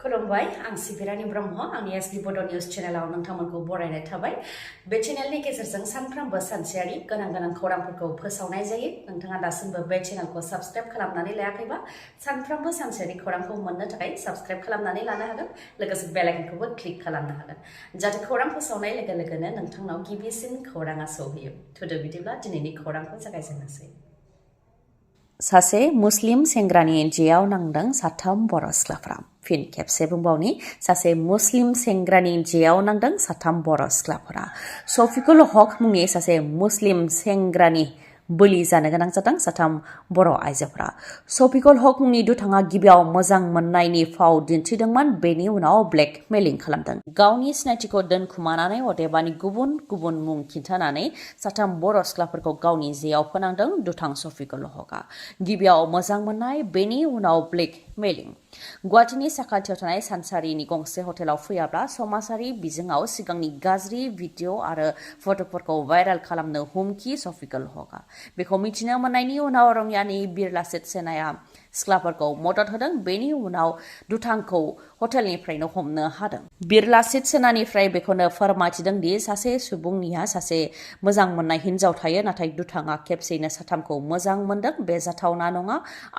खुलुमबाय आं सिबि रानि ब्रह्म आंनि एसबि बड' निउज चेनेलाव नोंथांमोनखौ बरायनाय थाबाय बे चेनेलनि गेजेरजों सानफ्रोमबो सानसेयारि गोनां खौरांफोरखौ फोसावनाय जायो नोंथाङा दासिमबो बे चेनेलखौ साबस्क्राइब खालामनानै लायाखैबा सानफ्रोमबो सानसेयारि खौरांखौ मोननो थाखाय साबस्क्राइब खालामनानै लानो हागोन लोगोसे बेल आइकनखौबो क्लिक खालामनो हागोन जाहाथे खौरां फोसावनाय लोगो लोगोनो नोंथांनाव गिबिसिन खौराङा सौहैयो थुदो बिदिब्ला दिनैनि खौरांखौ जागायजेननोसै सासे मुस्लिम सेंग्रानि जेयाव नांदों साथाम बर' सिख्लाफ्रा फिन खेबसे बुंबावनि सासे मुस्लिम सेंग्रानि जेयाव नांदों साथाम बर' सिख्लाफोरा शफिकुल हक मुंनि सासे मुस्लिम सेंग्रानि बोलि जानो गोनां जादों साथाम बर' आइजोफोरा शफिकुल हक मुंनि दुथाङा गिबियाव मोजां मोननायनि फाव दिन्थिदोंमोन बेनि उनाव ब्लेकमेलिं खालामदों गावनि सिनायथिखौ दोनखुमानानै अदेबानि गुबुन गुबुन मुं खिन्थानानै साथाम बर' सिख्लाफोरखौ गावनि जेयाव फोनांदों दुथां शफिकुल हकआ गिबियाव मोजां मोननाय बेनि उनाव ब्लेकमेलिं गुवाहाटीनि साखाथियाव थानाय सानसारिनि गंसे हटेलाव फैयाब्ला समाजारि बिजोङाव सिगांनि गाज्रि भिडिअ आरो फट'फोरखौ भाइरेल खालामनो हुमखि शफिकुल हकआ बेखौ मिथिनो मोननायनि उनाव रङियानि बिरला सेनाया सिख्लाफोरखौ मदद होदों बेनि उनाव दुथांखौ हटेलनिफ्रायनो हमनो हादों बिरला सेनानिफ्राय बेखौनो फोरमायथिदों दि सासे सुबुंनिया सासे मोजां मोननाय हिन्जाव थायो नाथाय दुथाङा खेबसेयैनो साथामखौ मोजां मोनदों बे जाथावना नङा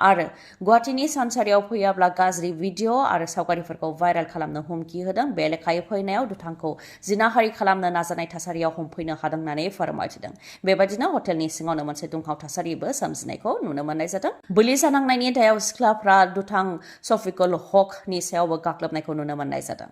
आरो गुवाहाटीनि सानसारियाव फैयाब्ला गाज्रि भिडिअ आरो सावगारिफोरखौ भाइरेल खालामनो हुमखि होदों बे लेखायै फैनायाव दुथांखौ जिनाहारि खालामनो नाजानाय थासारियाव हमफैनो हादों होननानै फोरमायथिदों बेबायदिनो हटेलनि सिङावनो मोनसे दुंहाव थासारिबो सोमजिनायखौ नुनो मोननाय जादों बोलि जानांनायनि दायाव सिख्लाफ्रा दुथां शफिकुल हकनि सायावबो गाग्लोबनायखौ नुनो मोननाय जादों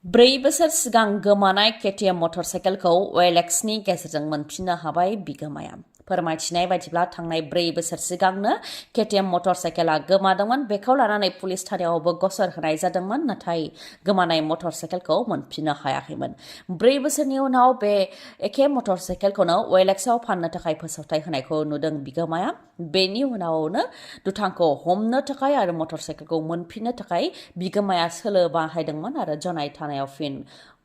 4 बोसोर सिगां गोमानाय केटीएम मटर साइकेलखौ OLXनि गेजेरजों मोनफिननो हाबाय बिगोमाया फोरमायथिनाय बायदिब्ला थांनाय 4 बोसोर सिगांनो केटीएम मटर साइकेला गोमादोंमोन बेखौ लानानै पुलिस थानायावबो गसर होनाय जादोंमोन नाथाय गोमानाय मटर साइकेलखौ मोनफिननो हायाखैमोन 4 बोसोरनि उनाव बे एखे मटर साइकेलखौनो OLXआव फाननो थाखाय फोसावथाय होनायखौ नुदों बिगोमाया बेनि उनावनो दुथांखौ हमनो थाखाय आरो मटर साइकेलखौ मोनफिननो थाखाय बिगोमाया सोलो बाहायदोंमोन आरो जनाय थानायाव फिन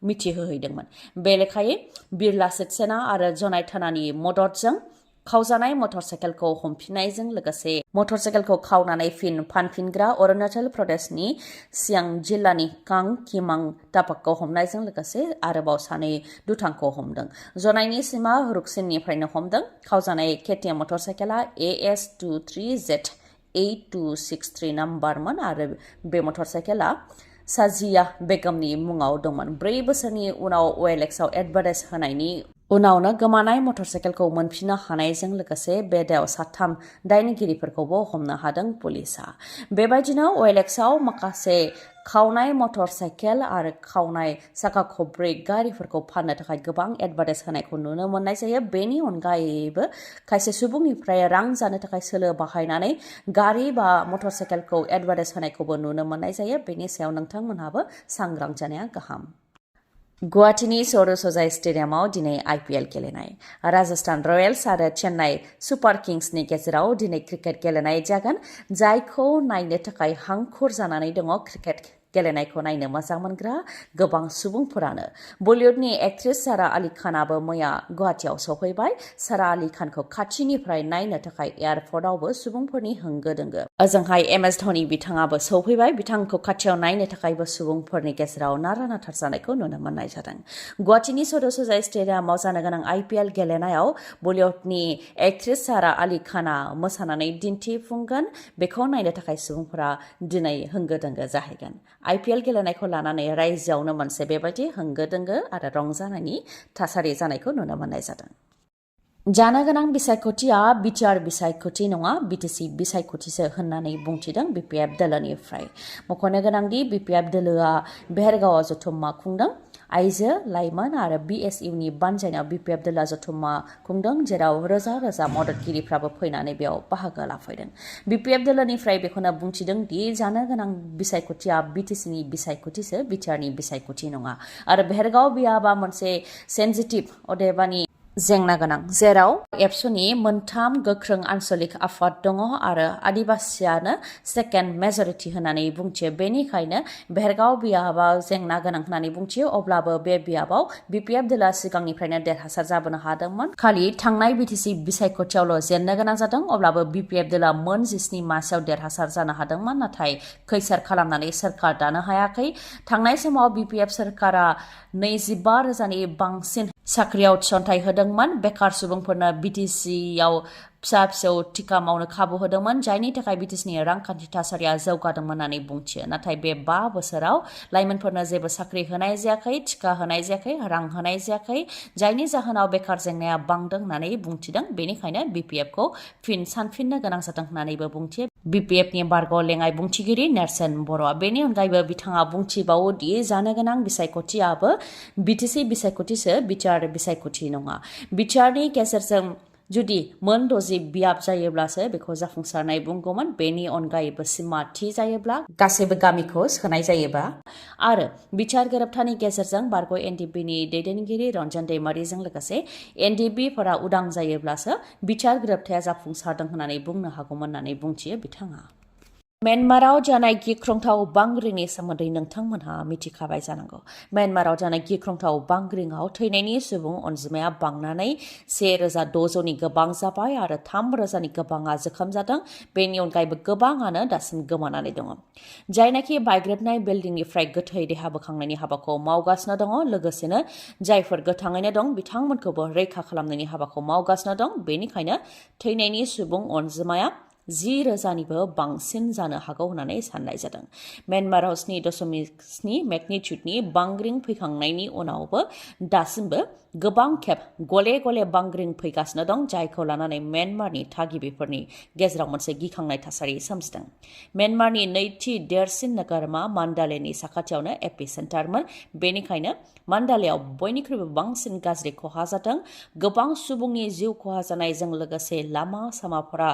मिथिहोहैदोंमोन बे लेखायै बिरला सेना आरो जनाय थानानि मददजों खावजानाय मटर साइकेलखौ हमफिननायजों लोगोसे मटर साइकेलखौ खावनानै फिन फानफिनग्रा अरुणाचल प्रदेशनि सियां जिल्लानि कां किमां तापाकखौ हमनायजों लोगोसे आरोबाव सानै दुथांखौ हमदों जनायनि सिमा रुकसिननिफ्रायनो हमदों खावजानाय केटीएम मटर साइकेला AS23Z8263 नाम्बारमोन आरो बे मटर साइकेला साजिया बेगमनि मुङाव दंमोन 4 बोसोरनि उनाव OLXआव एडभार्टाइज होनायनि उनावनो गोमानाय मटर साइकेलखौ मोनफिननो हानायजों लोगोसे बे दायाव साथाम दायनिगिरिफोरखौबो हमनो हादों पुलिसा बेबायदिनो OLXआव माखासे खावनाय मटर साइकेल आरो खावनाय साखा खब्रै गारिफोरखौ फाननो थाखाय गोबां एडभार्टाइज होनायखौ नुनो मोननाय जायो बेनि अनगायैबो खायसे सुबुंनिफ्राय रां जानो थाखाय सोलो बाहायनानै गारि बा मटर साइकेलखौ एडभार्टाइज होनायखौबो नुनो मोननाय जायो बेनि सायाव नोंथांमोनहाबो सांग्रां जानाया गाहाम गुवाहाटीनि सौरसजाय स्टेडियामाव दिनै IPL गेलेनाय राजस्थान रयेल्स आरो चेन्नाइ सुपार किंग्सनि गेजेराव दिनै क्रिकेट गेलेनाय जागोन जायखौ नायनो थाखाय हांखुर जानानै दङ क्रिकेट गेलेनायखौ नायनो मोजां मोनग्रा गोबां सुबुंफोरानो बलिउडनि एक्ट्रेस सारा आली खानाबो मैया गुवाहाटीयाव सफैबाय सारा आली खानखौ खाथिनिफ्राय नायनो थाखाय एयारपर्टआवबो सुबुंफोरनि होंगो दोंगो ओजोंहाय MS धोनी बिथाङाबो सफैबाय बिथांखौ खाथियाव नायनो थाखायबो सुबुंफोरनि गेजेराव नारा नाथार जानायखौ नुनो मोननाय जादों गुवाहाटीनि सौरसजाय स्टेडियामाव जानो गोनां IPL गेलेनायाव बलिउडनि एक्ट्रेस सारा आली खाना मोसानानै दिन्थिफुंगोन बेखौ नायनो थाखाय सुबुंफोरा दिनै होंगो दोंगो जाहैगोन IPL गेलेनायखौ लानानै रायजोआवनो मोनसे बेबायदि होंगो दोंगो आरो रंजानायनि थासारि जानायखौ नुनो मोननाय जादों जानो गोनां बिसायख'थिया बिटिआर बिसायख'थि नङा BTC बिसायख'थिसो होननानै बुंथिदों BPF दोलोनिफ्राय मख'नो गोनांदि BPF दोलोआ बेहेरगावआव जथुम्मा खुंदों आइजो लाइमोन आरो BSUनि बानजायनायाव BPF दोलोआ जथुम्मा खुंदों जेराव रोजा रोजा मददगिरिफ्राबो फैनानै बेयाव बाहागो लाफैदों BPF दोलोनिफ्राय बेखौनो बुंथिदों दि जानो गोनां बिसायख'थिया BTCनि बिसायख'थिसो बिटिआरनि बिसायख'थि नङा आरो बेहेरगाव बियाबा मोनसे सेन्सिटिभ अदेबानि जेंना गोनां जेराव एबसुनि मोनथाम गोख्रों आन्सलिक आफाद दङ आरो आदिबासियानो सेकेन्ड मेजरिटि होननानै बुंथियो बेनिखायनो बेरगाव बियाबाव जेंना गोनां होननानै बुंथियो अब्लाबो बे बियाबाव BPF दोला सिगांनिफ्रायनो देरहासार जाबोनो हादोंमोन खालि थांनाय BTC बिसायख'थियावल' जेननो गोनां जादों अब्लाबो BPF दोला मोन 17 मासियाव देरहासार जानो हादोंमोन नाथाय खैसार खालामनानै सोरखार दानो हायाखै थांनाय समाव BPF सोरखारा 25,000नि बांसिन साख्रियाव थिसनथाइ होदोंमोन बेकार सुबुंफोरनो BTCयाव फिसा फिसौ टिका मावनो खाबु होदोंमोन जायनि थाखाय BTCनि रांखान्थि थासारिया जौगादोंमोन होननानै बुंथियो नाथाय बे 5 बोसोराव लाइमोनफोरनो जेबो साख्रि होनाय जायाखै टिका होनाय जायाखै रां होनाय जायाखै जायनि जाहोनाव बेकार जेंनाया बांदों होननानै बुंथिदों बेनिखायनो BPFखौ फिन सानफिननो गोनां जादों होननानैबो बुंथियो BPFनि बारग' लेङाइ बुंथिगिरि नेरसोन बर'आ बेनि अनगायैबो बिथाङा बुंथिबावो दि जानो गोनां बिसायख'थियाबो BTC बिसायख'थिसो बिटिआर बिसायख'थि नङा बिटिआरनि गेजेरजों जुदि मोन 60 बियाब जायोब्लासो बेखौ जाफुंसारनाय बुंगौमोन बेनि अनगायैबो सिमा थि जायोब्ला गासैबो गामिखौ सोनाय जायोबा आरो बिटिआर गोरोबथानि गेजेरजों बारग' एनडिपिनि दैदेनगिरि रन्जन दैमारिजों लोगोसे एनडिपिफोरा उदां जायोब्लासो बिटिआर गोरोबथाया जाफुंसारदों होननानै बुंनो हागौमोन होननानै बुंथियो बिथाङा म्यानमाराव जानाय गिख्रंथाव बांग्रिंनि सोमोन्दै नोंथांमोनहा मिथिखाबाय जानांगौ म्यानमाराव जानाय गिख्रंथाव बांग्रिंआव थैनायनि सुबुं अनजिमाया बांनानै 1,600 गोबां जाबाय आरो 3,000नि गोबाङा जोखोम जादों बेनि अनगायैबो गोबाङानो दासिम गोमानानै दङ जायनाखि बायग्रेबनाय बिल्डिंनिफ्राय गोथै देहा बोखांनायनि हाबाखौ मावगासिनो दङ लोगोसेनो जायफोर गोथाङैनो दं बिथांमोनखौबो रैखा खालामनायनि हाबाखौ मावगासिनो दं बेनिखायनो थैनायनि सुबुं अनजिमाया 10,000निबो बांसिन जानो हागौ होननानै साननाय जादों म्यानमाराव 7.7 मेगनिट्युडनि बांग्रिं फैखांनायनि उनावबो दासिमबो गोबां खेब गले गले बांग्रिं फैगासिनो दं जायखौ लानानै म्यानमारनि थागिबिफोरनि गेजेराव मोनसे गिखांनाय थासारि सोमजिदों म्यानमारनि नैथि देरसिन नोगोरमा मान्डालेनि साखाथियावनो एपिसेन्टारमोन बेनिखायनो मान्डालेयाव बयनिख्रुइबो बांसिन गाज्रि खहा जादों गोबां सुबुंनि जिउ खहा जानायजों लोगोसे लामा सामाफोरा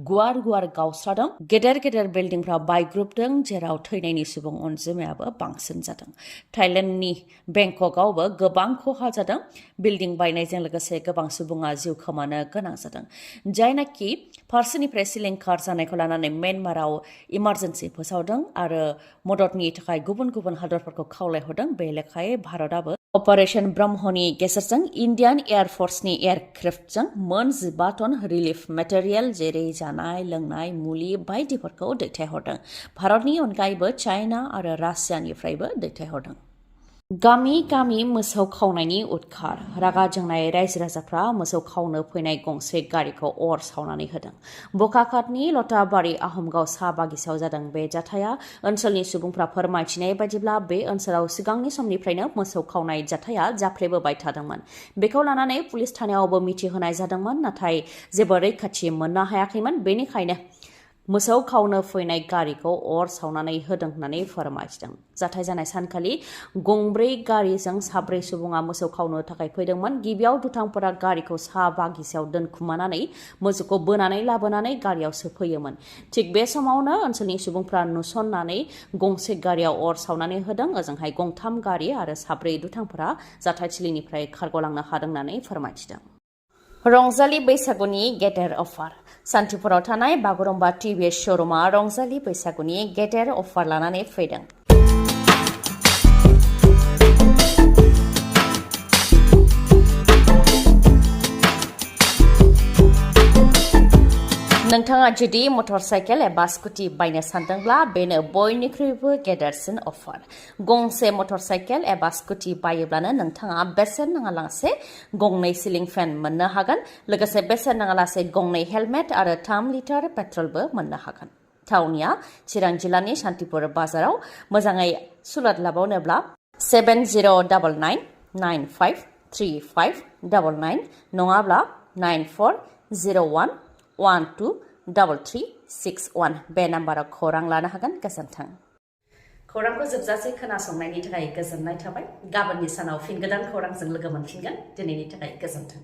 गुवार गावस्रादों गेदेर गेदेर बिल्डिंफ्रा बायग्रुबदों जेराव थैनायनि सुबुं अनजिमायाबो बांसिन जादों थाइलेन्डनि बेंककआवबो गोबां खहा जादों बिल्डिं बायनायजों लोगोसे गोबां सुबुङा जिउ खोमानो गोनां जादों जायनाखि फारसेनिफ्राय सिलिंखार जानायखौ लानानै म्यानमाराव इमार्जेन्सि फोसावदों आरो मददनि थाखाय गुबुन गुबुन हादरफोरखौ खावलायहरदों बे लेखायै भारतआबो अपारेशन ब्रह्मनि गेजेरजों इन्डियान एयारफोर्सनि एयारक्राफ्टजों मोन 15 टन रिलिफ मेटेरियेल जेरै जानाय लोंनाय मुलि बायदिफोरखौ दैथायहरदों भारतनि अनगायैबो चाइना आरो रासियानिफ्रायबो दैथायहरदों गामि गामि मोसौ खावनायनि उदखार रागा जोंनाय रायजो राजाफ्रा मोसौ खावनो फैनाय गंसे गारिखौ अर सावनानै होदों बकाखातनि लताबारि आहमगाव साहा बागिसायाव जादों बे जाथाया ओनसोलनि सुबुंफ्रा फोरमायथिनाय बायदिब्ला बे ओनसोलाव सिगांनि समनिफ्रायनो मोसौ खावनाय जाथाया जाफ्लेबोबाय थादोंमोन बेखौ लानानै पुलिस थानायावबो मिथिहोनाय जादोंमोन नाथाय जेबो रैखाथि मोननो हायाखैमोन बेनिखायनो मोसौ खावनो फैनाय गारिखौ अर सावनानै होदों होननानै फोरमायथिदों जाथाय जानाय सानखालि गंब्रै गारिजों साब्रै सुबुङा मोसौ खावनो थाखाय फैदोंमोन गिबियाव दुथांफोरा गारिखौ साहा बागिसायाव दोनखुमानानै मोसौखौ बोनानै लाबोनानै गारियाव सोफैयोमोन थिग बे समावनो ओनसोलनि सुबुंफ्रा नुसननानै गंसे गारियाव अर सावनानै होदों ओजोंहाय गंथाम गारि आरो साब्रै दुथांफोरा जाथायथिलिनिफ्राय खारग'लांनो हादों होननानै फोरमायथिदों रंजालि बैसागुनि गेदेर अफार सान्तिपुराव थानाय बागुरुम्बा टिभिएस श'रुमा रंजालि बैसागुनि गेदेर अफार लानानै फैदों नोंथाङा जुदि मटरसाइकेल एबा स्कुटि बायनो सानदोंब्ला बेनो बयनिख्रुइबो गेदेरसिन अफार गंसे मटरसाइकेल एबा स्कुटि बायोब्लानो नोंथाङा बेसेन नाङालासे गंनै सिलिं फेन मोननो हागोन लोगोसे बेसेन नाङालासे गंनै हेलमेट आरो 3 लिटार पेट्रलबो मोननो हागोन थावनिया चिरां जिल्लानि शान्तिपुर बाजाराव मोजाङै सुलाद लाबावनोब्ला 7099535999 नङाब्ला 9401123361 बे नाम्बाराव खौरां लानो हागोन गोजोन्थों खौरांखौ जोबजासे खोनासंनायनि थाखाय गोजोननाय थाबाय गाबोननि सानाव फिन गोदान खौरांजों लोगो मोनफिनगोन दिनैनि थाखाय गोजोन्थों